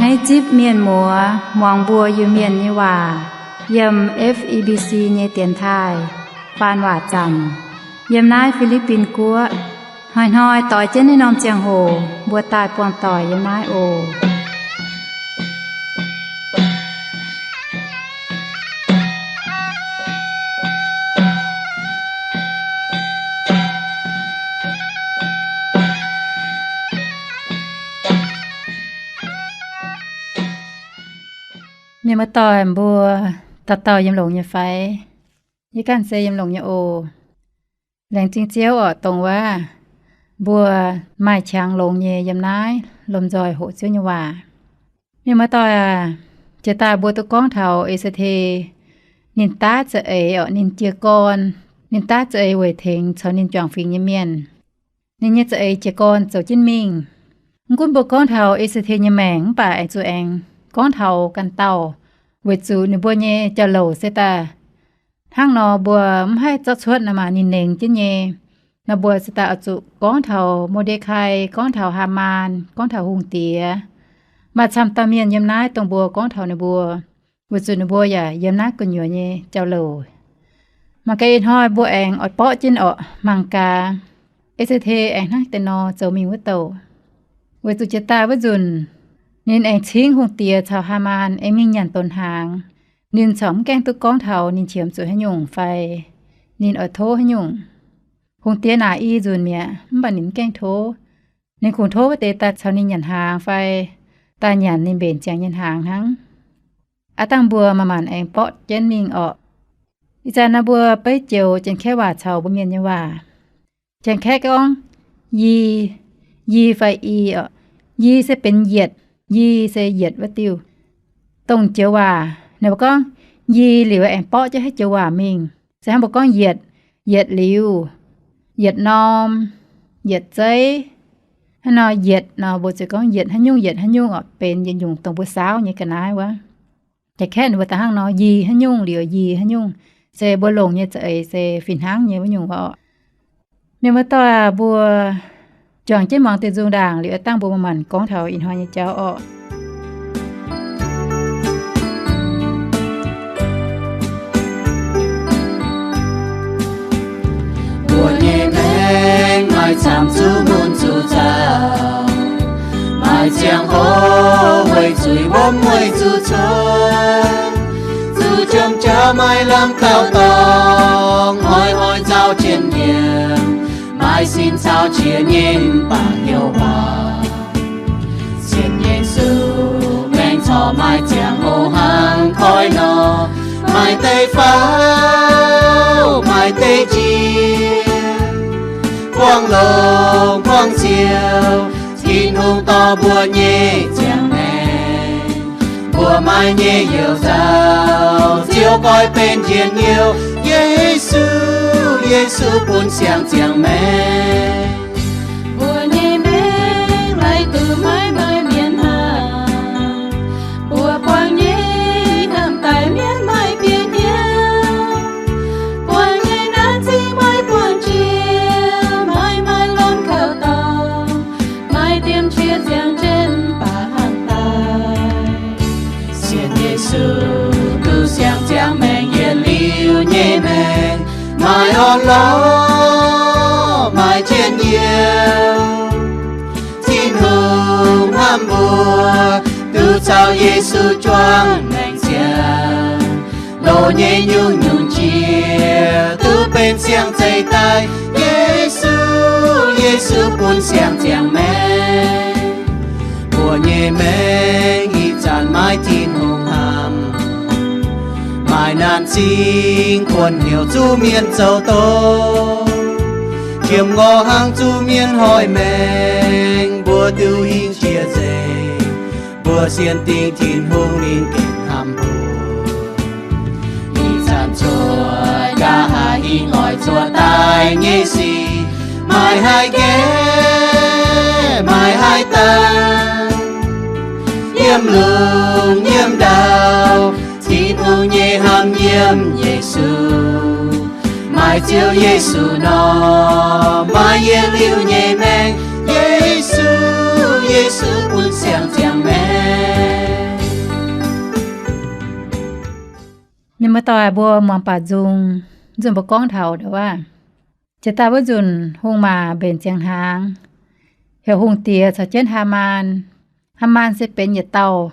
Naaiv zipv mienh muoz muangx mbuo Iu-Mienh nyei waac yiem F E B C nyei dienx taaih faan waac zanc yiem naaiv Fi^li^bin Guoqv. Hnoi-hnoi doix jienv naaiv norm ziangh hoc mbuo daaih buangh doic yiem naaiv oc. Mienh muoz-doic mbuo, dauh dauh yiem longx nyei fai? Yie ganh se yiem longx nyei oc. Laengz zingh Ziouv oc, dongh wuov mbuo maaih qangx longx nyei yiem naaiv lomh nzoih hoqc Ziouv nyei waac. Mienh muoz-doic aac, jiex daaih mbuo duqv gorngv taux E^se^te, ninh daav za'eix oc, ninh jiez gorn, ninh daav za'eix weic tengx caux ninh juangc fingx nyei mienh. Ninh nyei za'eix jiez gorn zoux jienv mingh. Mv gunv mbuo gorngv taux E^se^te nyei maengc mv baac aengx zuqc aengx gorngv taux ganh dauh, weic zuqc ninh mbuo nyei jauv-louc se daaih hnangv nor, mbuo mv haih zorqv cuotv nor maah, ninh nengx jienv nyei. Nor mbuo se daaih oix zuqc gorngv taux Mo^nde^kai, gorngv taux Haamaan, gorngv taux hungh diex. Maaih camv dauh mienh yiem naaiv dongh mbuo gorngv taux ninh mbuo, weic zuqc ninh mbuo yaac yiem naaiv gu'nyuoz nyei jauv-louc. Mangc gaax ih hnoi mbuo aengx oix borqv jienv orqc, mangc gaax E^se^te aengx hnangv deix nor zoux mingh wuov douc. Weic zuqc jiex daaih wuov nzunc, ninh aengx cingv hungh diex caux Haamaan aengx mingh nyanc donx hnaangx. Ninh corc mv gaengh duqv gorngv taux ninh qiemx zuqc haaix nyungc fai ninh oix tov haaix nyungc. Hungh diex naaic i nzunc mi'aqv, mv baac ninh mv gaengh tov. Ninh kungx tov wuov deix daaih caux ninh nyanc hnaangx fai daaih nyanc ninh mbenc ziangx nyei hnaangx hnangv. Aav dangh mbuo manc-manc aengx borqv jienv mingh orqc. Ih zanc naaiv mbuo beiv joux Janx-Kaeqv waac caux mbuo Mienh nyei waac. Janx-Kaeqv gorngv yi, yi fai i orqc. Yi se benx yietc, yi se yietc wuov diuh. Dongh joux waac ninh mbuo gorngv yi liuz aengx borqv jienv haaix joux waac mingh. Se hnangv mbuo gorngv yietc, yietc liuz, yietc norm, yietc zeiv. Hnangv nor yietc nor mbuo ziouc gorngv yietc haaix nyungc, yietc haaix nyungc orqc, benx yietc nyungc dongh mbuo saauv nyei ga'naaiv wuov. Janx-Kaeqv ninh mbuo daaih hnangv nor, yi haaix nyungc liuz yi haaix nyungc, se mbuo longc nyei za'eix se fih hnangv nyei wuov nyungc wuov orqc. Mienh muoz-doic aac, mbuo juangc jienv muangx deix nzung ndaangc liuz, aav dangh mbuo manc-manc gorngv taux ih hnoi nyei jauv orqc. Mbuo nyei maengc maaih camv zuqc mun zuqc zaux, maaih ziangh hoc weic zuiz wuom weic zuqc cuotv, zuqc jomc jaax maaih lamh dauh dorngx, hnoi-hnoi nzauh jienv nyiemc, maaih sin caux qiex nyei mv baac hnyouv waac. Sienx Yesu maengc corc maaih ziangh hoc hnangv koi nor, maaih deix faaux, maaih deix njiec, buangh longx buangh nziouv, Tin-Hungh dorh mbuo nyei ziangh maengc, mbuo maaih nyei youc nzauh, Ziouv goiv benx njien-youh, Yesu, Yesu bun siang-ziangh maengc. Mbuo nyei maengc laaic duqv maiv maaih mienh hnangv. Mbuo buangh nyei hnamv daaih mienv maaih bieqc hnyouv, buangh nyei naanc zingh maaih buangh jiex, maiv maaih lomh kaux dorngx, maaih diemv qiex ziangh jienv baac hnangv daaih. Sienx Yesu duqv siang-ziangh maengc yietc liuz nyei maengc, maaih orn-lorqc, maaih njien-youh. Tin-Hungh hnamv mbuo, duqv caux Yesu juangc maengc ziangh, loz nyei nyungc-nyungc jiex duqv benx siang-zeih daaih. Yesu, Yesu bun siang-ziangh maengc. Mbuo nyei maengc ih zanc maiv Tin-Hungh hnamv, maaih naanc zingh kuonx hnyouv zuqc mienh zoux doz, qiemx ngorc hnangv zuqc mienh hoic maengc, mbuo duqv hingh jiex nzengc. Mbuo sienx dingc Tin-Hungh ninh gengh hnamv mbuo. Ih zanc cuotv nqa'haav hingh oix cuotv daaih nyei sic, maaih haih gaeqv, maaih haih dangh. Yiem lungh yiem ndau, Tin-Hungh nyei hnamv yiem Yesu. Maaih Ziouv Yesu nor, maaih yietc liuz nyei maengc. Yesu, Yesu bun siang-ziangh maengc. Muoz-doic mbuo muangx baac nzung, nzunc mbuo gorngv taux ndau wuov, jiex daaih wuov nzunc hungh maac mbenc ziangx hnaangx, heuc hungh diex caux jienv Haamaan. Haamaan se benx yietc dauh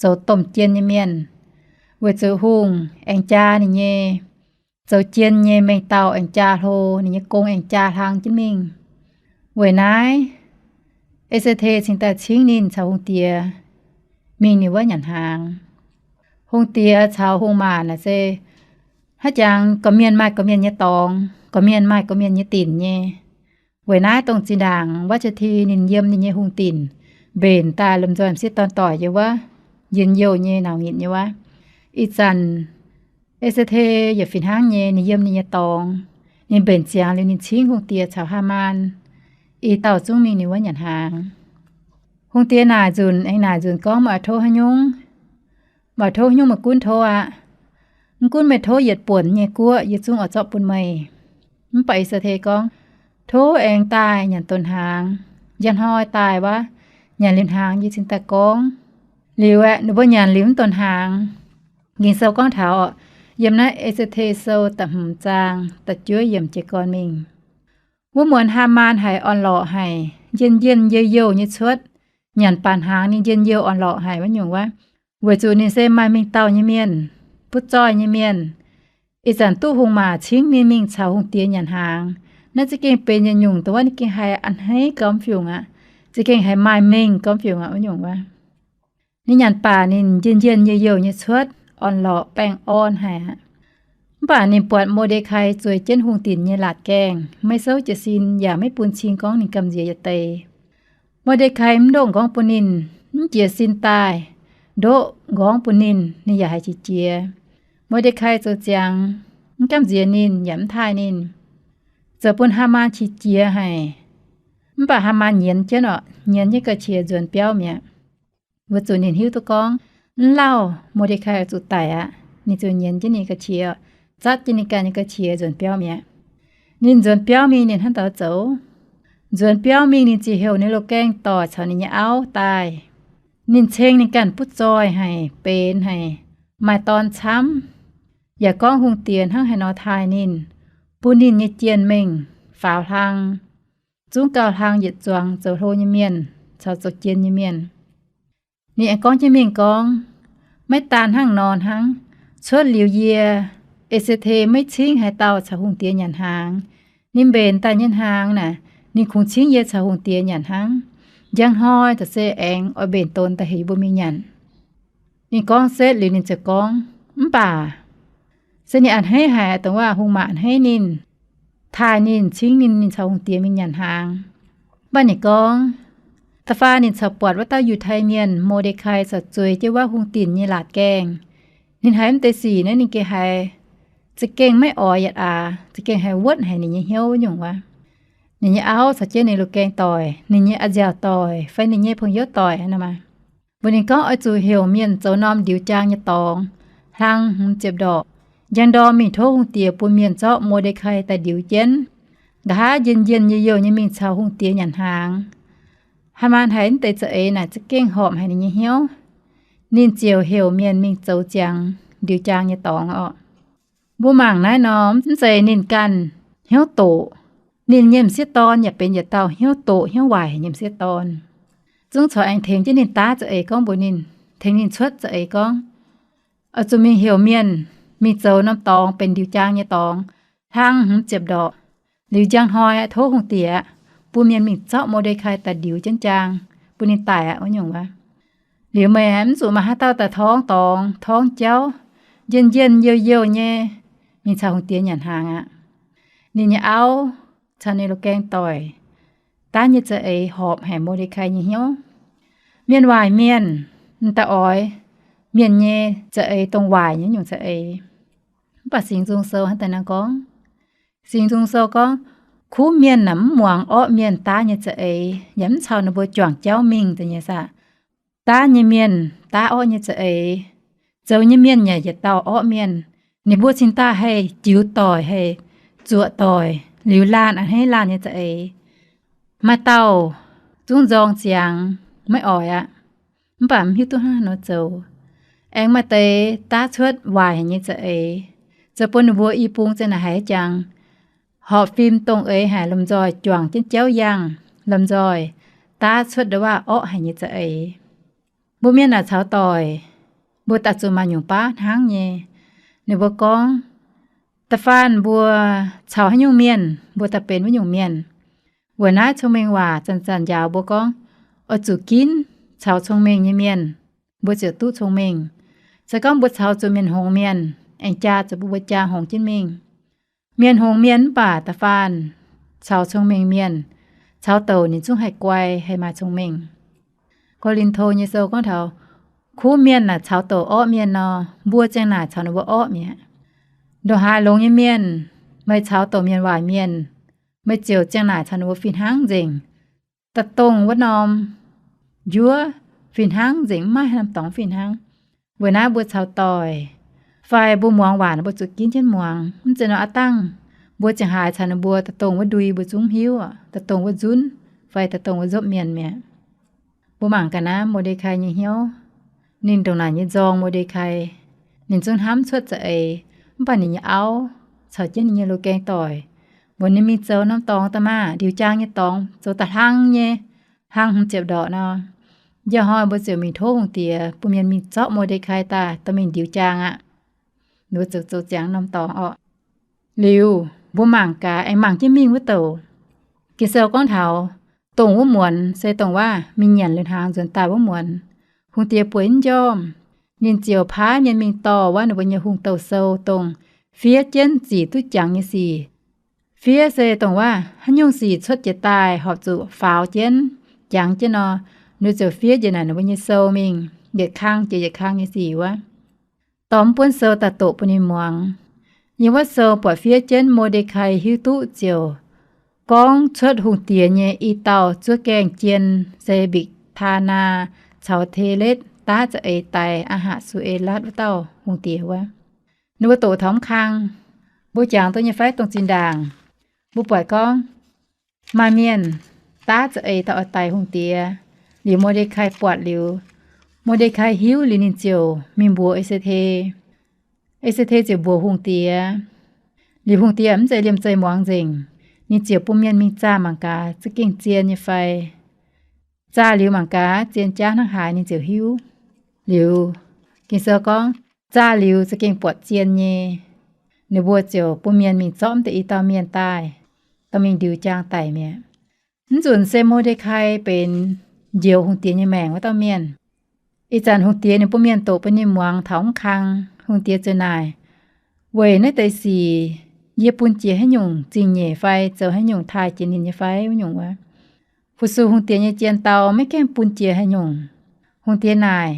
zoux domh jien nyei mienh, weic zuqc hungh aengx jaa ninh nyei zoux jien nyei mengh dauh aengx jaa hlo, ninh nyei gong aengx jaa hlang jienv mingh. Weic naaiv, E^se^te cingx daaih cingv ninh caux hungh diex mingh ninh wuov nyanc hnaangx. Hungh diex caux hungh maac naaic se haiv jangx gorqv-mienh maaih gorqv-mienh nyei dorngx, gorqv-mienh maaih gorqv-mienh nyei dinc nyei. Weic naaiv dongh zinh ndaangc Vatv^tia^ti ninh yiem ninh nyei hungh dinc mbenc daaih lomh nzoih m'sieqv dorn-doic nyei wuov, njien-youh nyei, nauc nyitc nyei wuov. Ih zanc E^se^te yaac fih hnangv nyei, ninh yiem ninh nyei dorngx, ninh mbenc ziangx liuz ninh cingv hungh diex caux Haamaan i dauh zungv mingh ninh wuov nyanc hnaangx. Hungh diex naaic nzunc aengx naaic nzunc gorngv, Meih oix tov haaix nyungc? Meih oix tov haaix nyungc meih gunv tov aqv. Mv gunv meih tov yietc buonc nyei guoqv yie zungv oix zorqv bun meih. Mv baac E^se^te gorngv, Tov aengx daaih nyanc donx hnaangx. Njang hnoi daaih wuov, nyanc liuz hnaangx yie cingx daaih gorngv. Liuz aeqv, ninh mbuo nyanc liuz mv donx hnaangx. Ging-Sou gorngv taux, yiem naaiv E^se^te Sou da'hmz zaang da'juov yiemc jiez gorn mingh, wuov muonz Haamaan haiz orn-lorqc haic, njien-njien youh youh nyei cuotv. Nyanc baac hnaangx ninh njien-youh orn-lorqc haic wuov nyungc wuov, weic zuqc ninh se maaih mingh dauh nyei mienh, butv zoih nyei mienh. Ih zanc duqv hungh maac cingv ninh mingh caux hungh diex nyanc hnaangx. Naaiv za'gengh benx yietc nyungc dongh wuov ninh gengh haiz a'hneiv gormx fiungc aqv, za'gengh haiz maaih mengh gormx fiungc aqv wuov nyungc wuov. Ninh nyanc baac ninh njien-njien youh youh nyei cuotv, orn-lorqc baengh orn haic aqv. Mv baac ninh buatc Mo^nde^kai zueiz jienv hungh dinc nyei laatc gaengh, maiv souv jiez sin yaac maiv bun cing gorngv ninh gamh nziex yietc deix. Mo^nde^kai mv ndoqv nqorngv bun ninh, mv jiez sin daaih ndoqv nqorngv bun ninh, ninh yaac haiz qiex jiez. Mo^nde^kai zoux ziangx, mv gamh nziex ninh yaac mv taaih ninh, zoux bun Haamaan qiex jiez haic. Mv baac Haamaan nyienz jienv orqc, nyienz jienv ga'qiex nzuonx biauv mi'aqv. Weic zuqc ninh hiuv duqv gorngv mv lauh Mo^nde^kai oix zuqc daic aqv. Ninh ziouc nyienz jienv ninh ga'qiex, zatv jienv ninh ganh nyei ga'qiex nzuonx biauv mi'aqv. Ninh nzuonx biauv mingh ninh hnangv douz zoux. Nzuonx biauv mingh ninh ziouc heuc ninh loz-gaeng doic caux ninh nyei auv daaih. Ninh ceng ninh ganh butv zoih haic, benx haic, maaih dorn camv, yaac gorngv hungh diex hnangv haaix nor taaih ninh, bun ninh nyei jien-mengh faaux hlang, zungv gauh hlang yietc zuangx zoux hlo nyei mienh caux zoux jien nyei mienh. Ninh aengx gorngv jienv mingh gorngv, Maiv daan hnangv nor hnangv. Cuotv liuz yie, E^se^te maiv cingv haaix dauh caux hungh diex nyanc hnaangx. Ninh mbenc daaih nyei hnaangx naaic, ninh kungx cingv yie caux hungh diex nyanc hnangv. Njang hnoi za'gengh se aengx oix mbenc donx daaih heuc yie mbuo mingh nyanc. Ninh gorngv setv liuz ninh ziouc gorngv, Mv baac se ninh a'hneiv haic, dongh wuov hungh maac a'hneiv ninh, taaih ninh, cingv ninh, ninh caux hungh diex mingh nyanc hnaangx. Mv baac ninh gorngv, da'faanh ninh caux buatc wuov dauh Yiutai Mienh Mo^nde^kai caux zueiz jienv wuov hungh dinc nyei laatc gaengh, ninh haiz mv deix sic naaiv ninh gengh haiz za'gengh maiv oix yietc aax, za'gengh haiz wuotv haic ninh nyei hnyouv wuov nyungc wuov. Ninh nyei auv caux jienv ninh loz-gaeng doic, ninh nyei a'nziaauc doic fai ninh nyei pong-youv doic nor maah, mbuox ninh gorngv, Oix zuqc heuc mienh zoux norm ndiux jaang nyei dorngx, hlang hmz ziepc ndorqc, njang ndorm mingh tov hungh diex bun mienh zorqv Mo^nde^kai daaih ndiux jienv. Nqa'haav njien-njien youh youh nyei mingh caux hungh diex nyanc hnaangx. Haamaan haiz mv deix za'eix naaic za'gengh horpc haic ninh nyei hnyouv. Ninh ziouc heuc mienh mingh zoux ziangx ndiux jaang nyei dorngx orqc. Mbuo mangc naaiv nor, mv zeiz ninh ganh hnyouv doqc. Ninh nyei m'sieqv dorn yaac benx yietc dauh hnyouv doqc hnyouv waaic nyei m'sieqv dorn. Zungv corc aengx tengx jienv ninh daav za'eix gorngv mbuox ninh, tengx ninh cuotv za'eix gorngv, Oix zuqc mingh heuc mienh mingh zoux norm dorngx benx ndiux jaang nyei dorngx, hlang hmz ziepc ndorqc. Liuz njang hnoi tov hungh diex bun mienh mingh zorqv Mo^nde^kai daaih ndiux jienv jaang, bun ninh daic aqv wuov nyungc wuov. Liuz meih mv zuqc maaih haaix dauh daaih torngv dorngx torngv jauv, njien-njien youh youh nyei mingh caux hungh diex nyanc hnaangx aqv. Ninh nyei auv caux ninh loz-gaeng doic daav nyei za'eix horpc haic Mo^nde^kai nyei hnyouv. Mienh waaic mienh, m'daaih oix mienh nyei za'eix dongh waaic nyei nyungc za'eix. Mv baac Singx Nzung Sou hnangv daaih nor gorngv, Singx Nzung Sou gorngv, kuv mienh naaic mv muangx orqv mienh daav nyei za'eix, yaac mv caux ninh mbuo juangc jauv mingh da'nyeic saah. Daav nyei mienh daav orqv nyei za'eix. Zoux nyei mienh yaac yietc dauh orqv mienh. Ninh mbuo cingx daaih haih jiux doic, haih zuoqc doic, liuz laanh a'hneiv laanh nyei za'eix. Maaih dauh zungv nzorng ziangx maiv oix aqv, mv baac mv hiuv duqv hnangv haaix nor zoux. aengx maaih deix daav cuotv waaic haic nyei za'eix, zoux bun ninh mbuo i bung ziang naaic haiz jangx, horpc fim dongh eix haic, lomh nzoih juangc jienv jauv yangh, lomh nzoih daav cuotv nda'waav orqv haic nyei za'eix. Mbuo mienh naaic caux doic, mbuo daaih zuqc maaih nyungc baav hnangv nyei. Ninh mbuo gorngv, da'faanh mbuo caux haaix nyungc mienh, mbuo daaih benx wuov nyungc mienh. Weic naaiv cong-mengh waac zanc-zanc njaaux mbuo gorngv, oix zuqc ginv caux cong-mengh nyei mienh, mbuo ziouc duqv cong-mengh. Se gorngv mbuo caux zuqc mienh hngongx mienh, aengx jaa zuqc mbuo, mbuo jaa hngongx jienv mingh. Mienh hngongx mienh mv baac da'faanh caux cong-mengh mienh, caux douc ninh zungv haih guai, haih maaih cong-mengh. Ko^lin^to nyei sou gorngv taux, kuv mienh naaic caux douc orqv mienh nor, mbuo ziang naaic caux ninh mbuo orqv mi'aqv. Ndongc haaix longx nyei mienh, meih caux douc mienh waaic mienh, meih ziouc ziang naaic caux ninh mbuo fih hnangv nzengc. Da'dongh wuov norm njuov fih hnangv nzengc, mv maaih norm dorngx fih hnangv. Weic naaiv mbuo caux doic fai mbuo muangx waac, mbuo zuqc ginv jienv muangx. Mv zeiz nor aav dangh mbuo ziangh haaix caux ninh mbuo da'dongh wuov ndui mbuo zungv hiuv, da'dongh wuov nzunv fai da'dongh wuov nzopv mienh mi'aqv. Mbuo mangc gaax naaiv Mor^nde^kai nyei hnyouv. Ninh ndongc naaic nyei nzorng Mor^nde^kai, ninh zungv hnamv cuotv za'eix, mv baac ninh nyei auv caux jienv ninh nyei loz-gaeng doic mbuox ninh mingh zoux norm dorngx daaih maah, ndiux jaang nyei dorngx, zoux da'hlang nyei, hlang hmz ziepc ndorqc nor. Njang hnoi mbuo ziouc mingh tov hungh diex bun mienh mingh zorqv Mor^nde^kai daaih dorh mingh ndiux jaang aqv. Ninh mbuo ziouc zoux ziangx norm dorngx orqc. Liuz mbuo mangc gaax, aengx mangc jienv mingh wuov douc. Ging-Sou gorngv taux dongh wuov muonz se dongh waac mingh nyanc lui-hnaangx nzuonx daaih wuov muonz, hungh diex bueix mv njormh. Ninh ziouc paaiv mienh mingh dorh wuov ninh mbuo nyei hungh douh sou, dongh fiev jienv zic duqv jangx nyei sic. Fiev se dongh waac haaix nyungc sic cuotv jiex daaih horpc zuqc faaux jienv, jangx jienv nor, ninh ziouc fiev njiec naaic ninh mbuo nyei sou mingh, yietc kang jiex yietc kang nyei sic wuov, dorh mv buonv sou daaih doqc bun ninh muangx. Yiem wuov sou buatc fiev jienv Mor^nde^kai hiuv duqv ziouc gorngv cuotv hungh diex nyei i dauh zuov gaengh jien, se Mbikc^taa^naa caux Teletv daav za'eix daix Aa^hatc^su^e^latv wuov dauh hungh diex wuov. Ninh mbuo doqc taux mv kang, mbuo jangx duqv nyei fai dongh zinh ndaangc, mbuo buatc gorngv maaih mienh daav za'eix daaih oix daix hungh diex. Liuz Mor^nde^kai buatc liuz, Mor^nde^kai hiuv liuz ninh ziouc mingh mbuox E^se^te. E^se^te ziouc mbuox hungh diex. Liuz hungh diex mv zeiz liemh zeih muangx nzengc, ninh ziouc bun mienh mingh zaah mangc gaax za'gengh zien nyei fai. Zaah liuz mangc gaax zien jaav hnangv haaix, ninh ziouc hiuv. Liuz Ging-Sou gorngv, zaah liuz za'gengh buatc zien nyei, ninh mbuo ziouc bun mienh mingh zorqv m'deix i dauh mienh daaih, dorh mingh ndiux jaang daic mi'aqv. Mv nzunc se Mor^nde^kai benx njoux hungh diex nyei maengc wuov dauh mienh. Ih zanc hungh diex ninh bun mienh doqc bun ninh muangx taux mv kang, hungh diex ziouc naaic, weic naaiv deix sic yie bun jiex haaix nyungc zingh nyeic fai zoux haaix nyungc taaih jiex ninh nyei fai wuov nyungc wuov. Fu-sux hungh diex nyei jien dau maiv gaengh bun jiex haaix nyungc. Hungh diex naaic,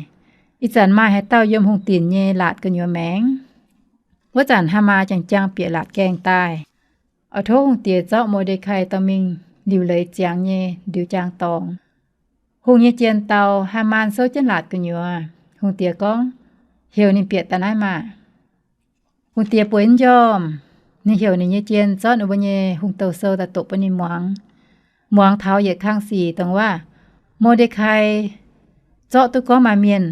ih zanc maaih haaix dauh yiem hungh dinc nyei laatc gu'nyuoz maengx? Wuov zanc Haamaan jangx jaang bieqc laatc gaengh daaih, oix tov hungh diex zorqv Mor^nde^kai dorh mingh liuc leiz ziangx nyei ndiux jaang dorngx. Hungh nyei jien dau, Haamaan souv jienv laatc gu'nyuoz. Hungh diex gorngv, heuc ninh bieqc daaih naaiv maah! Hungh diex bueix mv njormh. Ninh heuc ninh nyei jien zorqv ninh mbuo nyei hungh douh sou daaih doqc bun ninh muangx. Muangx taux yietc kang sic dongh waac Mor^nde^kai zorqv duqv gorngv maaih mienh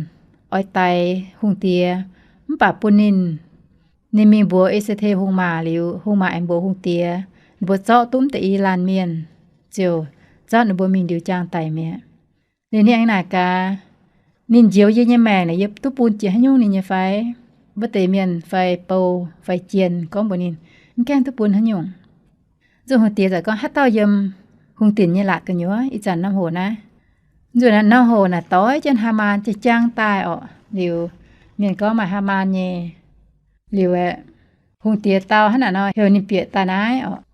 oix daix hungh diex, mv baac bun ninh, ninh mingh mbuox E^se^te hungh maac liuz, hungh maac aengx mbuox hungh diex, ninh mbuo zorqv duqv m'deix i laanh mienh, ziouc zorqv ninh mbuo mingh ndiux jaang daic mi'aqv. Liuz ninh aengx naaic gaax, ninh njoux yie nyei maengc naaic, yie duqv bun jiex haaix nyungc ninh nyei fai? Wuov deix mienh fai bou fai jien gorngv mbuox ninh, mv gaengh duqv bun haaix nyungc. Zuqc hungh diex zaqc gorngv, haaix dauh yiem hungh dinc nyei laatc gu'nyuoz? Ih zanc norm hoc naaiv, zuqc norm hoc naaic doix jienv Haamaan jiex jaang daaih orqc. Liuz mienh gorngv maaih Haamaan nyei. Liuz aeqv, hungh diex dau hnangv naaic nor heuc ninh bieqc daaih naaiv orqc.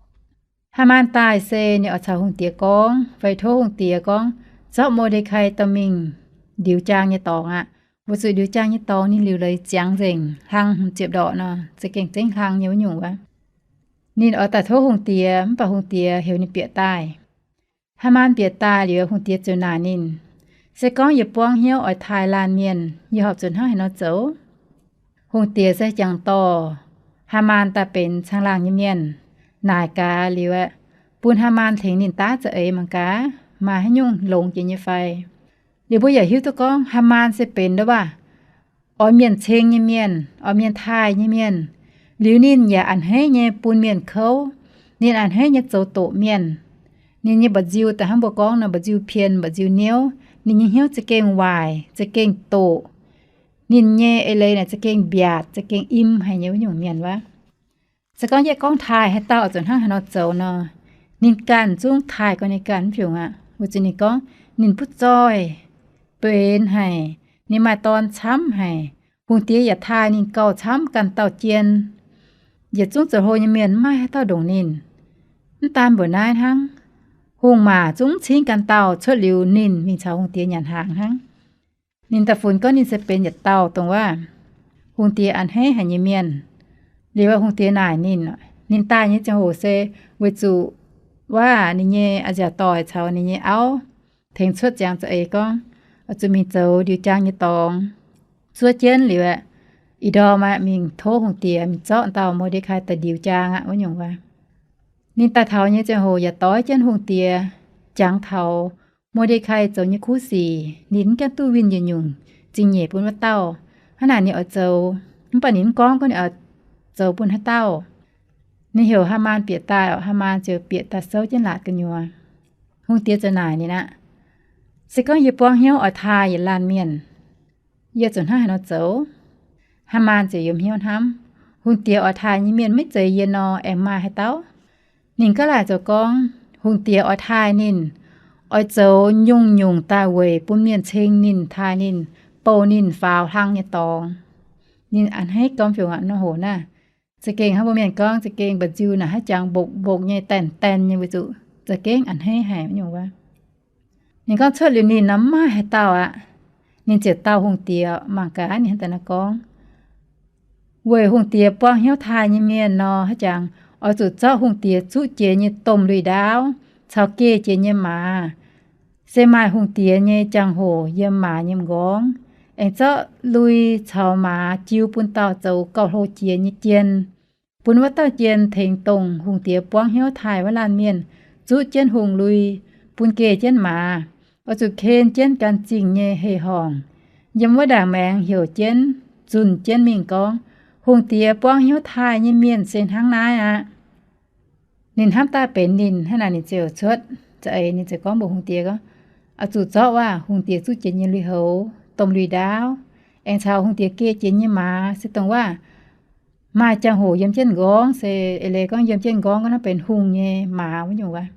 Haamaan daaih se ninh oix caux hungh diex gorngv fai tov hungh diex gorngv, zorqv Mor^nde^kai dorh mingh ndiux jaang nyei dorngx aqv. Weic zuqc ndiux jaang nyei dorngx ninh liuc leiz ziangx nzengc, hlang hmz ziepc ndorqc nor, za'gengh zengv hlang nyei wuov nyungc wuov. Ninh oix daaih tov hungh diex, mv baac hungh diex heuc ninh bieqc daaih. Haamaan bieqc daaih liuz, hungh diex ziouc naaic ninh, se gorngv yie buangv hnyouv oix taaih laanh mienh, yie horpc zuqc hnangv haaix nor zoux? Hungh diex se jangx dorh Haamaan daaih benx caangh laangh nyei mienh, naaic gaax liuz aeqv, bun Haamaan tengx ninh daav za'eix mangc gaax maaih haaix nyungc longx jiex nyei fai. Liuz mbuo yaac hiuv duqv gorngv Haamaan se benx ndov waac oix mienh ceng nyei mienh, oix mienh taaih nyei mienh. Liuz ninh yaac a'hneiv nyei bun mienh kouv. Ninh a'hneiv nyei zoux doqc mienh. Ninh nyei mba'nziu daaih hnangv mbuo gorngv nor, mba'nziu pien, mba'nziu niouv. Ninh nyei hnyouv za'gengh waaic, za'gengh doqc. Ninh nyei eix leiz naaic za'gengh mbiaatc, za'gengh im haic nyei wuov nyungc mienh wuov. Se gorngv yie gorngv taaih haaix dauh oix zuqc hnangv haaix nor zoux nor, ninh ganh zungv taaih gau ninh ganh mv fiungc aqv. Weic zuqc ninh gorngv ninh butv zoih, benx haic, ninh maaih dorn camv haic. Hungh diex yaac taaih ninh gauh camv ganh dauh jien. Yietc zungv zoux hlo nyei mienh maiv maaih haaix dauh ndongc ninh. Mv daan mbuoqc naaiv hnangv, hungh maac zungv cingv ganh dauh cuotv liuz ninh mingh caux hungh diex nyanc hnaangx hnangv. Ninh daaih funx gorngv ninh se benx yietc dauh dongh waac hungh diex a'hneiv haic nyei mienh. Liuz hungh diex naaic ninh, ninh daaih nyei ziangh hoc se weic zuqc waac ninh nyei a'nziaauc doic caux ninh nyei auv tengx cuotv ziangx za'eix gorngv, oix zuqc mingh zoux ndiux jaang nyei dorngx. Zuov jienv liuz aeqv, ih ndorm aeqv, mingh tov hungh diex mingh zorqv dauh Mor^nde^kai daaih ndiux jaang aqv wuov nyungc waac. Ninh daaih taux nyei ziangh hoc yaac doix jienv hungh diex jangx taux Mor^nde^kai zoux nyei kuv sic. Ninh mv gaengh duqv winh yietc nyungc zingh nyeic bun wuov dauh. Hnangv naaic ninh oix zoux, mv baac ninh mv gorngv gorngv ninh oix zoux bun haaix dauh. Ninh heuc Haamaan bieqc daaih oc. Haamaan ziouc bieqc daaih souv jienv laatc gu'nyuoz. Hungh diex ziouc naaic ninh aqv, se gorngv yie buangv hnyouv oix taaih yietc laanh mienh, yie zuqc hnangv haaix nor zoux? Haamaan ziouc yiem hnyouv hnamv, hungh diex oix taaih nyei mienh maiv zeiz yie nor, aengx maaih haaix dauh? Ninh gaav laaic zoux gorngv hungh diex oix taaih ninh, oix zoux nyungc-nyungc daaih weic bun mienh ceng ninh, taaih ninh, bouh ninh faaux hlang nyei dorngx. Ninh a'hneiv gau fiungc aqv nor hoc naaiv. Za'gengh hnangv mbuo mienh gorngv, za'gengh mba'nziu naaic haaix jangx mbokc-mbokc nyei, daen-daen nyei, weic zuqc za'gengh a'hneiv haic wuov nyungc waac. Ninh gorngv cuotv liuz ninh nor maiv maaih haaix dauh aqv. Ninh ziouc dau hungh diex mangc gaax ninh hnangv daaih nor gorngv, weic hungh diex buangv hnyouv taaih nyei mienh nor, haaix jangx oix zuqc zorqv hungh diex zuqv jiex nyei domh lui-ndaauv caux geh jiex nyei maaz, se maaih hungh diex nyei jangx-hoc yiem maaz nyei m'nqorngv, aengx zorqv lui caux maaz jiu bun dauh zoux gauh hlo jiex nyei jien, bun wuov dauh jien tengx dongh hungh diex buangv hnyouv taaih wuov laanh mienh zuqv jienv hungh lui, bun geh jienv maaz. Oix zuqc ken jienv gan zingh nyei hei-horngc, yiem wuov ndaangc maengx heuc jienv, zunh jienv mingh gorngv, hungh diex buangv hnyouv taaih nyei mienh se hnangv naaiv aqv. Ninh hnamv daaih benx ninh, hnangv naaic ninh ziouc cuotv za'eix, ninh ziouc gorngv mbuox hungh diex gorngv, oix zuqc zorqv waac hungh diex zuqv jiex nyei lui-houx, domh lui-ndaauv, aengx caux hungh diex geh jiex nyei maaz, se dongh waac maaih jangx-hoc yiem jienv m'nqorngv, se eix leiz gorngv yiem jienv m'nqorngv gorngv naaiv benx hungh nyei maaz wuov nyungc waac.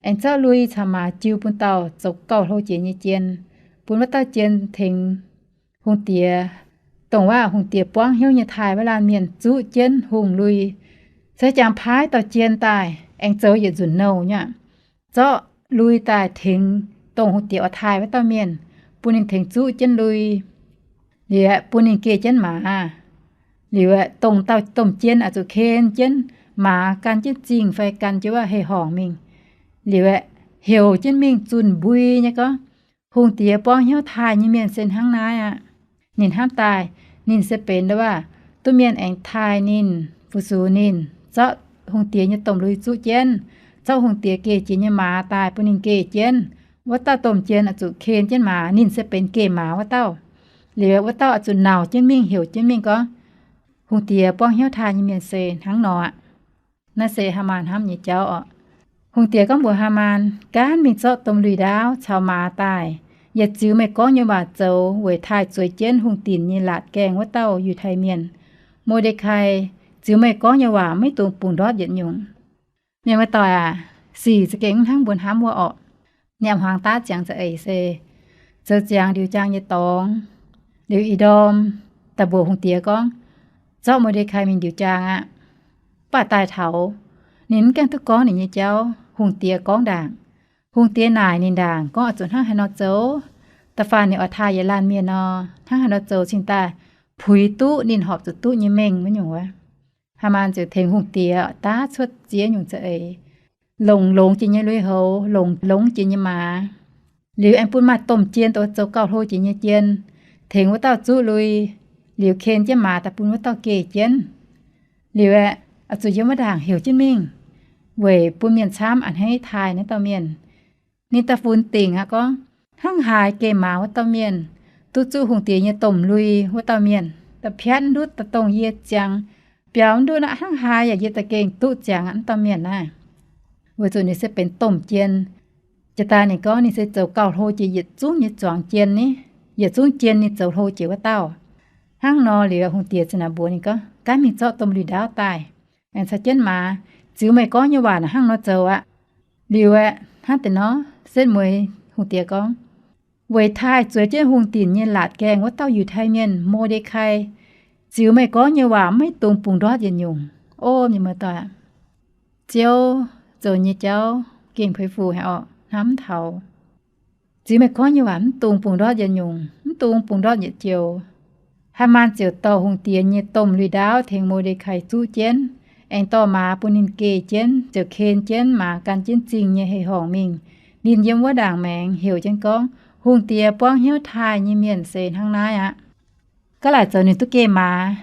Aengx zorqv lui caux maaz jiu bun dauh zoux gauh hlo jiex nyei jien, bun wuov dauh jien tengx hungh diex, dongh waac hungh diex buangv hnyouv nyei taaih wuov laanh mienh zuqv jienv hungh lui. Se jangx paaiv dauh jien daaih, aengx zoux yietc nzunc nouh nyei aqv. Zorqv lui daaih tengx dongh hungh diex oix taaih wuov dauh mienh, bun ninh tengx zuqv jienv lui. Liuz aeqv, bun ninh geh jienv maaz. Liuz aeqv, dongh dauh domh jien oix zuqc ken jienv maaz, gan jienv zingh fai gan jienv waac hei-horngc mingh. Liuz aeqv, heuc jienv mingh zunh mbui nyei gorngv, hungh diex buangv hnyouv taaih nyei mienh se hnangv naaiv aqv. Ninh hnamv daaih, ninh se benx ndau waac duqv mienh aengx taaih ninh, fu-sux ninh, zorqv hungh diex nyei domh lui zuqv jienv, zorqv hungh diex geh jiex nyei maaz daaih bun ninh geh jienv. Wuov dauh domh jien oix zuqc ken jienv maaz, ninh se benx geh maaz wuov dauh. Liuz wuov dauh oix zuqc nauc jienv mingh, heuc jienv mingh gorngv, hungh diex buangv hnyouv taaih nyei mienh se hnangv nor aqv. Naaiv se Haamaan hnamv nyei jauv oc. Hungh diex gorngv mbuox Haamaan, Gaanv mingh zorqv domh lui-ndaauv caux maaz daaih, yaac ziux meih gorngv nyei waac zoux weic taaih zueiz jienv hungh dinc nyei laatc gaengh wuov dauh Yiutai Mienh, Mor^nde^kai. Ziux meih gorngv nyei waac maiv dungx bungx ndortv yietc nyungc. Mienh muoz-doic aac, sic za'gengh mv hnangv mbuo hnamv wuov orqc. Nyanc hmuangx daav ziangx za'eix se zoux ziangx ndiux jaang nyei dorngx. Liuz ih ndorm daaih mbuox hungh diex gorngv, Zorqv Mor^nde^kai mingh ndiux jaang aqv. Mv baac daaih taux, ninh mv gaengh duqv gorngv ninh nyei jauv. Hungh diex gorngv ndaangc. Hungh diex naaic ninh ndaangc gorngv oix zuqc hnangv haaix nor zoux. Da'faanh ninh oix taaih yietc laanh mienh nor, hnangv haaix nor zoux cingx daaih puix duqv ninh horpc zuqc duqv nyei mengh wuov nyungc wuov. Haamaan ziouc tengx hungh diex daav cuotv ziex nyungc za'eix, longc longx jiex nyei lui-houx, longc longx jiex nyei maaz. Liuz aengx bun maaih domh jien, zoux gauh hlo jiex nyei jien, tengx wuov dauh zuqv lui. Liuz ken jienv maaz daaih bun wuov dauh geh jienv. Liuz aeqv, oix zuqc yiem wuov ndaangc heuc jienv mingh, weic bun mienh camv a'hneiv taaih naaiv dauh mienh. Ninh daaih funx dingc aqv gorngv, hnangv haaix geh maaz wuov dauh mienh, duqv zuqv hungh diex nyei domh lui wuov dauh mienh, da'piatv ndutv daaih dongh yie ziangx, biaux ndutv aqv, hnangv haaix yaac yie za'gengh duqv ziangx aqv, wuov dauh mienh naaiv. Weic zuqc ninh se benx domh jien. Jiex daaih ninh gorngv ninh se zoux gauh hlo jiex yietc zungv nyei zuangx jien ni, yietc zungv jien ninh zoux hlo jiex wuov dauh. Hnangv nor liuz hungh diex ziouc naaic mbuox ninh gorngv, Gaanv mingh zorqv domh lui ndaauv daaih, aengx caux jienv maaz, ziux meih gorngv nyei waac naaic hnangv nor zoux aqv. Liuz aeqv, hnangv deix nor, setv mueiz hungh diex gorngv, Weic taaih zueiz jienv hungh dinc nyei laatc gaengh wuov dauh Yiutai Mienh, Mo^nde^kai, ziux meih gorngv nyei waac maiv dungx bungx ndortv yietc nyungc. O mienh muoz-doic, Ziouv zoux nyei jauv gengh puix fuc haic orqc, hnamv taux. Ziux meih gorngv nyei waac mv dungx bungx ndortv yietc nyungc, mv dungx bungx ndortv yietc joux. Haamaan ziouc dorh hungh diex nyei domh lui ndaauv tengx Mo^nde^kai zuqv jienv, aengx dorh maaz bun ninh geh jienv, ziouc ken jienv maaz gan jienv zingh nyei hei horngc mingh. Ninh yiem wuov ndaangc maengx heuc jienv gorngv, Hungh diex buangv hnyouv taaih nyei mienh se hnangv naaiv aqv. Gaav laaic zoux ninh duqv geh maaz,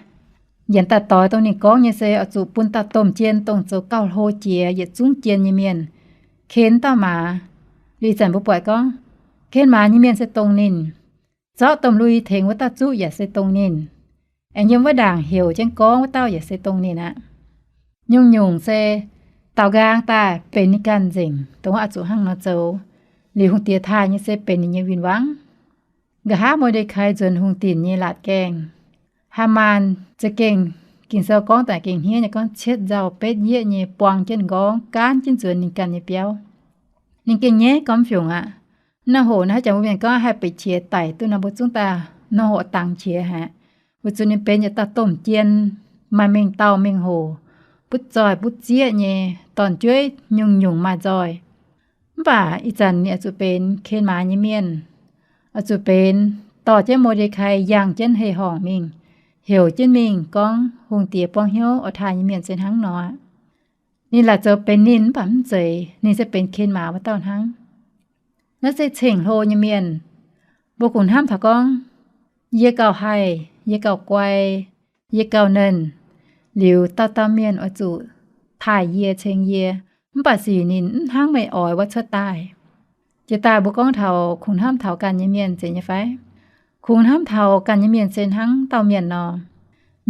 yienc daaih doix dongh ninh gorngv nyei se oix zuqc bun dauh domh jien dongh zoux gauh hlo jiex yietc zungv jien nyei mienh ken dauh maaz. Liuz zanc mbuo buatc gorngv, ken maaz nyei mienh se dongh ninh, zorqv domh lui tengx wuov dauh zuqv yaac se dongh ninh, aengx yiem wuov ndaangc heuc jienv gorngv wuov dauh yaac se dongh ninh aqv. Nyungc-nyungc se daaux nqaang daaih benx ninh ganh nzengc, dongh wuov oix zuqc hnangv nor zoux. Liuz hungh diex taaih nyei se benx ninh nyei win-wangv. Nqa'haav Mo^nde^kai nzuonx hungh dinc nyei laatc gaengh, Haamaan za'gengh, Ging-Sou gorngv daaih gengh hniev nyei gorngv cietv nzauh betv yieqv nyei buang jienv nqorngv gaanv jienv nzuonx ninh ganh nyei biauv. Ninh gengh nyaiv gormx fiungc aqv. Naaiv hoc naaiv jangx mbuo mienh gorngv haih beic qiex daic duqv nor mbuo zungv daaih nor hoc dangx qiex haic. Weic zuqc ninh benx yietc dauh domh jien, maaih mengh dauh mengh hoc, butv zoih butv zieqv nyei, dorn-jueiv nyungc-nyungc maaih nzoih. Mv baac ih zanc ninh oix zuqc benx ken maaz nyei mienh, oix zuqc benx dorh jienv Mo^nde^kai yangh jienv hei horngc mingh, heuc jienv mingh gorngv hungh diex buangv hnyouv oix taaih nyei mienh se hnangv nor aqv. Ninh laaic zoux benx ninh mv baac mv zeiz, ninh se benx ken maaz wuov dauh hnangv. Naaiv se ceng-hlo nyei mienh. Mbuo kungx hnamv taux gorngv, yie gauh haih, yie gauh guai, yie gauh nernh, liuz dauh dauh mienh oix zuqc taaih yie ceng yie, mv baac sic ninh mv hnangv meih oix wuov cuotv daaih. Jiex daaih mbuo gorngv taux kungx hnamv taux ganh nyei mienh zeiz nyei fai? Kungx hnamv taux ganh nyei mienh se hnangv dauh mienh nor.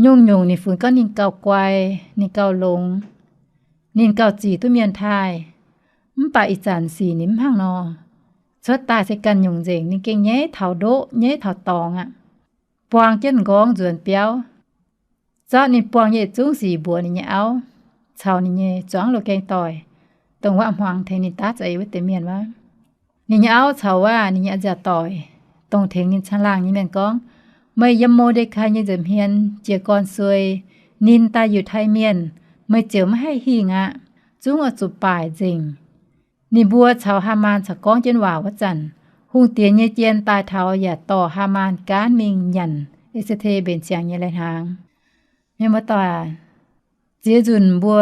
Nyungc-nyungc ninh funx gorngv ninh gauh guai, ninh gauh longx, ninh gauh zic duqv mienh taaih, mv baac ih zanc sic ninh mv hnangv nor. Cuotv daaih se ganh nyungc nzengc, ninh gengh nyaiv taux ndoqv, nyaiv taux dorngx aqv. Buang jienv nqorngv nzuonx biauv, zorqv ninh buangh nyei yietc zungv sic mbuox ninh nyei auv caux ninh nyei zuangx loz-gaeng doic, dongh wuov a'hmuangx tengx ninh daav za'eix wuov deix mienh wuov. Ninh nyei auv caux wuov ninh nyei a'nziaauc doic, dongh tengx ninh caangh laangh nyei mienh gorngv, Meih yiem Mo^nde^kai nyei nza'hmien jiez gorn suei, ninh daaih Yiutai Mienh, meih ziouc maiv haih hingh aqv. Zungv oix zuqc baaic nzengc. Ninh mbuo caux Haamaan caux gorngv jienv waac wuov zanc, hungh diex nyei jien daaih taux yaac dorh Haamaan gaanv mingh nyanc E^se^te mbenc ziangx nyei lai-hnaangx. Mienh muoz-doic aac, ziex nzunc mbuo,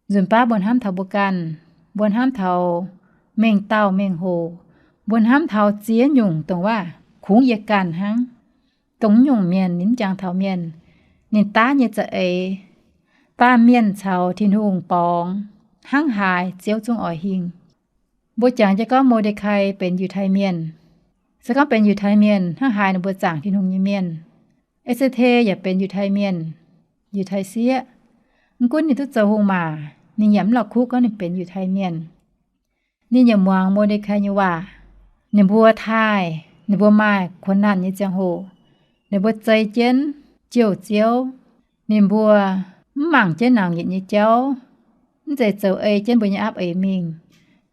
nzunc baav mbuo hnamv taux mbuo ganh, mbuo hnamv taux mengh dauh mengh hoc, mbuo hnamv taux ziex nyungc dongh waac kungx yie ganh hnangv. Dongh nyungc mienh ninh mv jangx taux mienh, ninh daav nyei za'eix, baamh mienh caux Tin-Hungh borngz hnangv haaix Ziouv zungv oix hingh. Mbuo jangx jienv gorngv Mo^nde^kai benx Yiutai Mienh. Se gorngv benx Yiutai Mienh, hnangv haaix ninh mbuo zaangc Tin-Hungh nyei mienh. E^se^te yaac benx Yiutai Mienh, Yiutai sieqv. Mv gunv ninh duqv zoux hungh maac, ninh yaac mv la'kuqv gorngv ninh benx Yiutai Mienh. Ninh yaac muangx Mo^nde^kai nyei waac. Ninh mbuo taaih, ninh mbuo maaih kuonx nangh nyei ziangh hoc, ninh mbuo zei jienv jouh Ziouv. Ninh mbuo mv mangc jienv nangc yietc nyei jauv, mv zeiz zoux ei jienv mbuo nyei aapv eix mingh.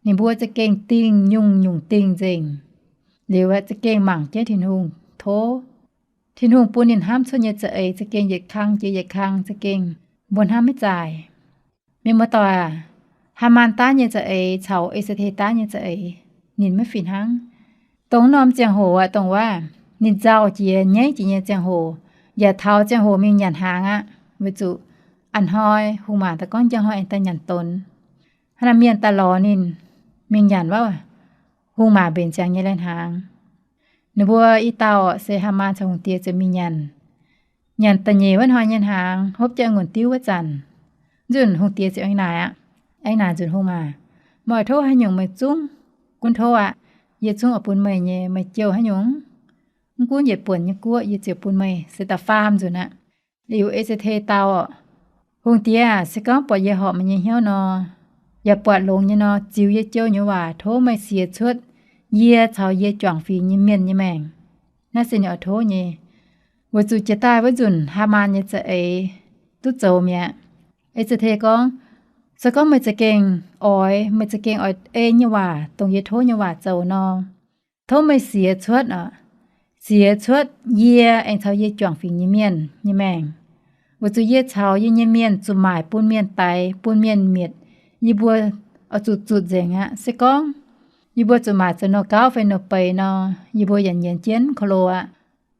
Ninh mbuo za'gengh dingh nyungc-nyungc dingh nzengc, liuz aeqv, za'gengh mangc jienv Tin-Hungh tov. Tin-Hungh bun ninh hnamv cuotv nyei za'eix za'gengh yietc kang jiex yietc kang za'gengh mbuo hnamv maiv zaaic. Mienh muoz-doic aac, Haamaan daav nyei za'eix caux E^se^te daav nyei za'eix, ninh maiv fih hnangv. Dongh norm ziangh hoc aqv, dongh waac ninh nzauh jiex nyaiv jiex nyei ziangh hoc, yaac taux ziangh hoc mingh nyanc hnaangx aqv. Weic zuqc a'hnoi hungh maac daaih gorngv njang hnoi aengx daaih nyanc donx. Hnangv naaic mienh daaih lorz ninh mingh nyanc wuov hungh maac mbenc ziangx nyei lai-hnaangx. Ninh mbuo i dauh se Haamaan caux hungh diex ziouc mingh nyanc. Nyanc da'nyeic wuov hnoi nyei hnaangx, hopv jienv a'ngunc diuv wuov zanc, nzunc hungh diex ziouc aengx naaic aqv, aengx naaic nzunc hungh maac, Meih oix tov haaix nyungc meih zungv gunv tov aqv. Yie zungv oix bun meih nyei. Meih jouh haaix nyungc? Mv gunv yietc buonc nyei guoqv yie ziouc bun meih. Se da'faam nzunc aqv. Liuz E^se^te dau, Hungh diex aac, se gorngv buatc yie horpc meih nyei hnyouv nor, yaac buatc longx nyei nor, ziux yie jou nyei waac tov meih siex cuotv yie caux yie juangc fingx nyei mienh nyei maengc. Naaiv se ninh oix tov nyei, weic zuqc jiex daaih wuov nzunc Haamaan nyei za'eix duqv zoux mi'aqv. E^se^te gorngv, Se gorngv meih za'gengh oix, meih za'gengh oix ei nyei waac dongh yie tov nyei waac zoux nor, tov meih siex cuotv, siex cuotv yie aengx caux yie juangc fingx nyei mienh nyei maengc. Weic zuqc yie caux yie nyei mienh zuqc maaic bun mienh daix, bun mienh mietc. Yie mbuo oix zuqc zutc nzengc aqv. Se gorngv yie mbuo zuqc maaic zoux nouh gauv fai nouh beiz nor, yie mbuo yaac nyienz jienv ko lo aqv.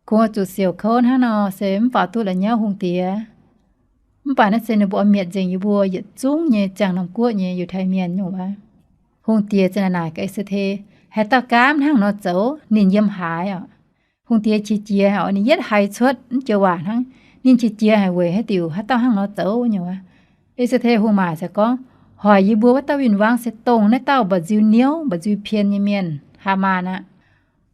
Kungx oix zuqc siouc kouv hnangv nor, se mv faaux duqv la'nyauv hungh diex. Mv baac naaiv se ninh mbuo oix mietc nzengc yie mbuo yietc zungv nyei ziangh norm guoqv nyei Yiutai Mienh nyungc wuov. Hungh diex ziouc naaic gaax E^se^te, Haaix dauh gaamv hnangv nor zoux? Ninh yiem haaix oc? Hungh diex qiex jiez haic, ninh yietv haiz cuotv mv joux waac hnangv. Ninh qiex jiez haic weic haaix diuc haaix dauh hnangv nor zoux nyungc wuov. E^se^te hungh maac ziouc gorngv, Hoic yie mbuo wuov dauh win-wangv se dongh naaiv dauh mba'nziu niouv mba'nziu pien nyei mienh, Haamaan aqv.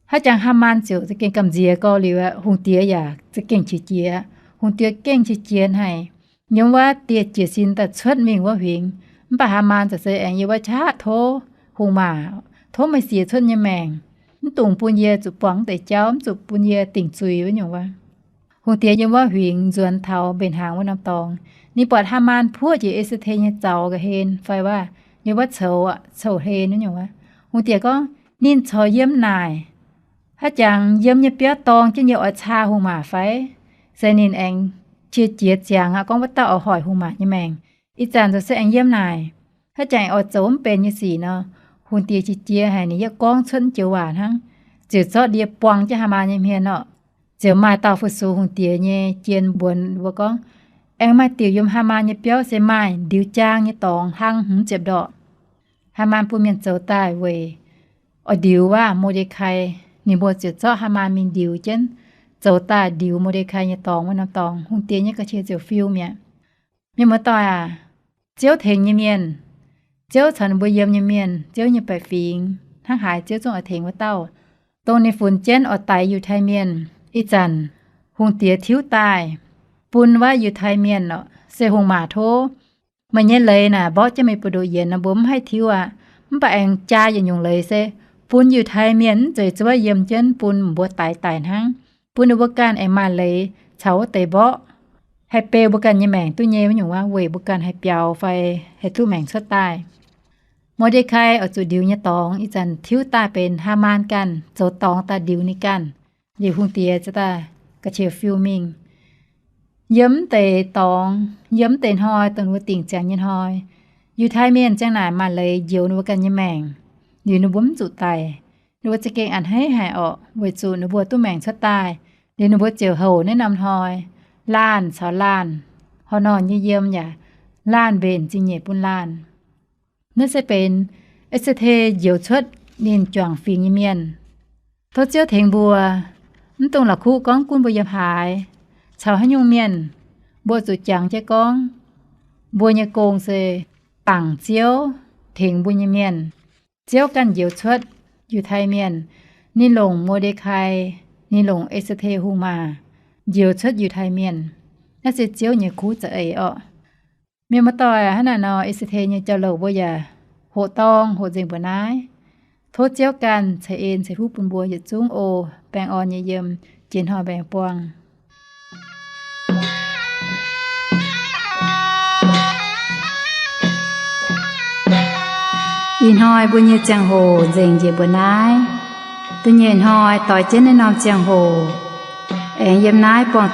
Haaix jangx Haamaan ziouc za'gengh gamh nziex gorx liuz aqv. Hungh diex yaac za'gengh qiex jiez. Hungh diex gengh qiex jiez haic, nyiemv wuov dieh jiez sin daaih cuotv mingh wuov huingx. Mv baac Haamaan ziouc se aengx yiem wuov qaqv tov hungh maac, Tov meih siex cuotv nyei maengc, mv dungx bun yie zuqc buangh mv deix jauv, mv zuqc bun yie dingc zuiz wuov nyungc wuov. Hungh diex yiem wuov huingx nzuonx taux mbenc hnaangx wuov norm dorngx, ninh buatc Haamaan puoqv jiex E^se^te nyei zaux ga'hlen fai waac nyei wuov coux, coux-hlen wuov nyungc wuov. Hungh diex gorngv, Ninh corc yiem naaic. Haaix jangx yiem nyei biauv dorng jienv yie oix caa hungh maac fai? Se ninh aengx qiex jiez ziangx aqv, gorngv wuov dauh oix hoic hungh maac nyei maengc. Ih zanc zoux se aengx yiem naaic. Haaix jangx oix zoux mv benx nyei sic nor, hungh diex qiex jiez haic, ninh yietv gorngv cuotv mv joux waac hnangv, ziouc zorqv ndie buang jienv Haamaan nyei hmien orqc. Ziouc maaih dauh fu-sux hungh diex nyei jien mbuox ninh mbuo gorngv, Aengx maaih diuc yiem Haamaan nyei biauv se maaih ndiux jaang nyei dorngx hlang hmz ziepc ndorqc. Haamaan bun mienh zoux daaih weic oix ndiux waac Mor^nde^kai. Ninh mbuo ziouc zorqv Haamaan mingh ndiux jienv, zoux daaih ndiux Mor^nde^kai nyei dorngx wuov norm dorngx. Hungh diex nyei ga'qiex ziouc fiu mi'aqv. Mienh muoz-doic aac, Ziouv tengx nyei mienh, Ziouv caux ninh mbuo yiem nyei mienh, Ziouv nyei baeqc fingx, hnangv haaix Ziouv zungv oix tengx wuov dauh. Dongh ninh funx jienv oix daix Yiutai Mienh. Ih zanc hungh diex tiuv daaih bun wuov Yiutai Mienh orqc, se hungh maac tov, Meih nyei leiz naaic mborqv jienv meih buoz-ndoqv yienx nor, mbuo mv haih tiuv aqv. Mv baac aengx jaa yietc nyungc leiz se bun Yiutai Mienh mv zeiz zuov yiem jienv bun mbuo daix daic hnangv, bun ninh mbuo ganh aengx maaih leiz caux wuov deix mborqv, haih beu mbuo ganh nyei maengc duqv nyei wuov nyungc waac, weic mbuo ganh haih biaux fai haih duqv maengc cuotv daaih. Mor^nde^kai oix zuqc ndiux nyei dorngx ih zanc tiuv daaih benx Haamaan ganh, zoux dorngx daaih ndiux ninh ganh. Liuz hungh diex ziouc daaih ga'qiex fiu mingh. Yiem mv deix dorngx, yiem mv deix hnoi, dongh ninh mbuo dingc ziangx nyei hnoi, Yiutai Mienh ziang naaic maaih leiz njoux ninh mbuo ganh nyei maengc. Liuz ninh mbuo mv zuqc daic. Ninh mbuo za'gengh a'hneiv haic orqc, weic zuqc ninh mbuo duqv maengc cuotv daaih. Liuz ninh mbuo ziouc houc naaiv norm hnoi, laanh caux laanh, horh norh nyei yiem yaac laanh mbenc zingh nyeic bun laanh. Naaiv se benx E^se^te njoux cuotv ninh juangc fingx nyei mienh. Tov Ziouv tengx mbuo, mv dungx la'kuqv gorngv gunv mbuo yiem haaix, caux haaix nyungc mienh, mbuo zuqc jangx jienv gorngv mbuo nyei gong se bangc Ziouv tengx mbuo nyei mienh. Ziouv ganh njoux cuotv Yiutai Mienh. Ninh longc Mor^nde^kai, ninh longc E^se^te hungh maac njoux cuotv Yiutai Mienh. Naaiv se Ziouv nyei kuv za'eix orqc. Mienh muoz-doic, hnangv naaic nor, E^se^te nyei jauv-louc mbuo yaac hoqc dorng hoqc nzengc mbuo naaiv. Tov Ziouv ganh ceix en ceix fuqv bun mbuo yietc zungv oc. Baengh orn nyei yiem, jiex hnoi mbaengx buangh. Ih hnoi mbuo nyei ziangh hoc nzengc njiec mbuo naaiv. Da'nyeic hnoi doix jienv naaiv norm ziangh hoc, aengx yiem naaiv buangh